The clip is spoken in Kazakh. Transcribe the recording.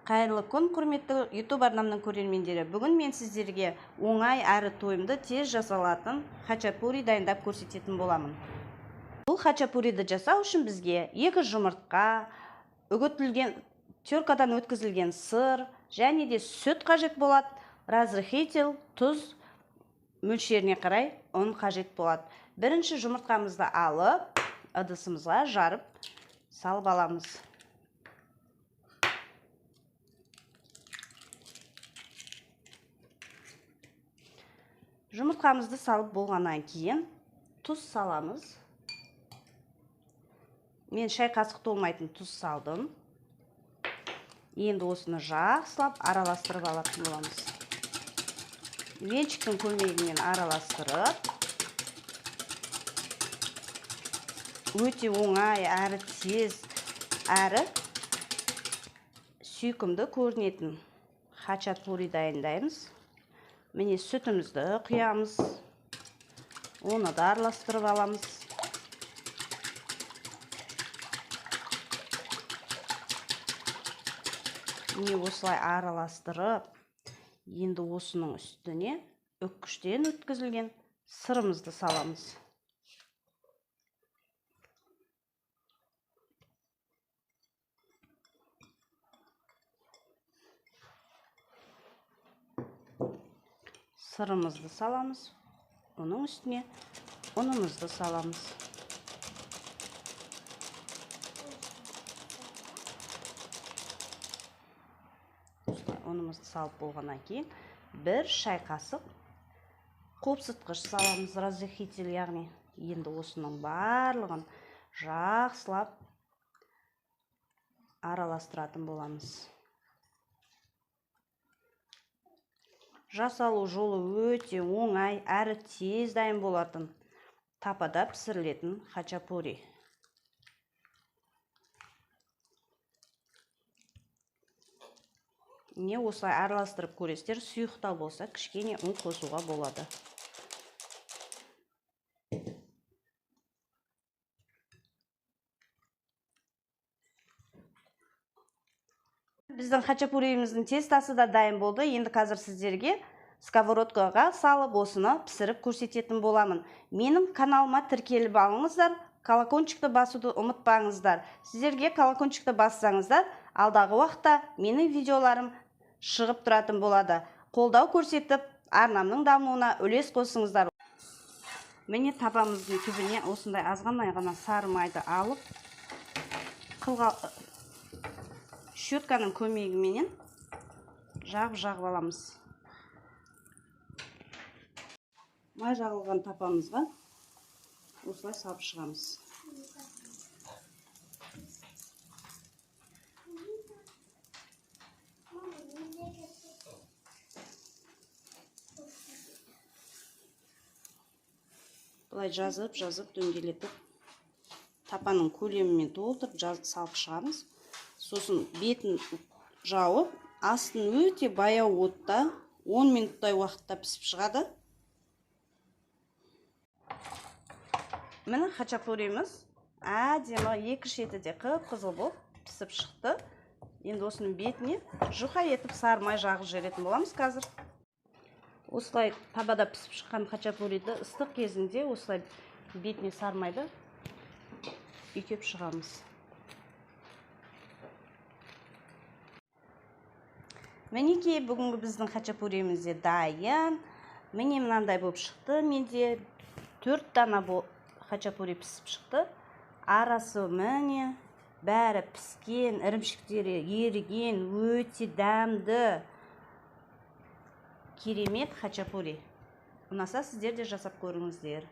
Қайырлы күн, құрметті YouTube арнамның көрермендері. Бүгін мен сіздерге оңай әрі тойымды тез жасалатын хачапури дайындап көрсететін боламын. Бұл хачапуриді жасау үшін бізге 2 жұмыртқа, үгітілген, теркадан өткізілген сыр және де сүт қажет болады, разрыхитель, тұз мөлшеріне қарай ұн қажет болады. Бірінші жұмыртқамызды алып, ыдысымызға жарып салып аламыз. Жұмыртқамызды салып болғаннан кейін тұз саламыз. Мен шай қасық толмайтын тұз салдым. Енді осыны жақсылап араластырып алатын боламыз. Венчиктің көмегімен араластырып, өте оңай, әрі тез, әрі сүйкімді көрінетін хачапури дайындаймыз. Міне сүтімізді құямыз, оны да араластырып аламыз. Міне осылай араластырып, енді осының үстіне үккіштен өткізілген сырымызды саламыз. Сырымызды саламыз, оның үстіне ұнымызды саламыз. Осылай ұнымызды салып болғаннан кейін бір шай қасық қопсытқыш саламыз, разрыхитель, яғни. Енді осының барлығын жақсылап араластыратын боламыз. Жасалу жолы өте оңай, әрі тез дайын болатын тапада пісірілетін хачапури. Міне осылай араластырып көресіздер, сұйықтау болса кішкене ұн қосуға болады. Біздің хачапуриіміздің тестасы да дайын болды. Енді қазір сіздерге сковородкаға салып осыны пісіріп көрсететін боламын. Менің каналыма тіркеліп алыңыздар, колокольчикті басуды ұмытпаңыздар. Сіздерге колокольчикті бассаңыздар, алдағы уақытта менің видеоларым шығып тұратын болады. Қолдау көрсетіп, арнамның дамуына үлес қосыңыздар. Міне табамыздың түбіне осындай азғанай ғана сары майды алып, қылға щетканың көмегіменен жағып-жағып аламыз. Май жағылған тапамызға осылай салып шығамыз. Былай жазып-жазып дөңгелетіп, тапаның көлемімен толтырып салып шығамыз. Сосын бетін жауып, астын өте баяу отта 10 минуттай уақытта пісіп шығады. Міне хачапуриміз әдемі екі шеті де қып-қызыл болып пісіп шықты. Енді осының бетіне жұқа етіп сары май жағып жіберетін боламыз қазір. Осылай табада пісіп шыққан хачапуриді ыстық кезінде осылай бетіне сары майды үйкеп шығамыз. Мінекей бүгінгі біздің хачапуриіміз де дайын. Міне мынандай болып шықты. Менде 4 дана хачапури пісіп шықты. Арасы міне бәрі піскен, ірімшіктері еріген, өте дәмді, керемет хачапури. Ұнаса сіздер де жасап көріңіздер.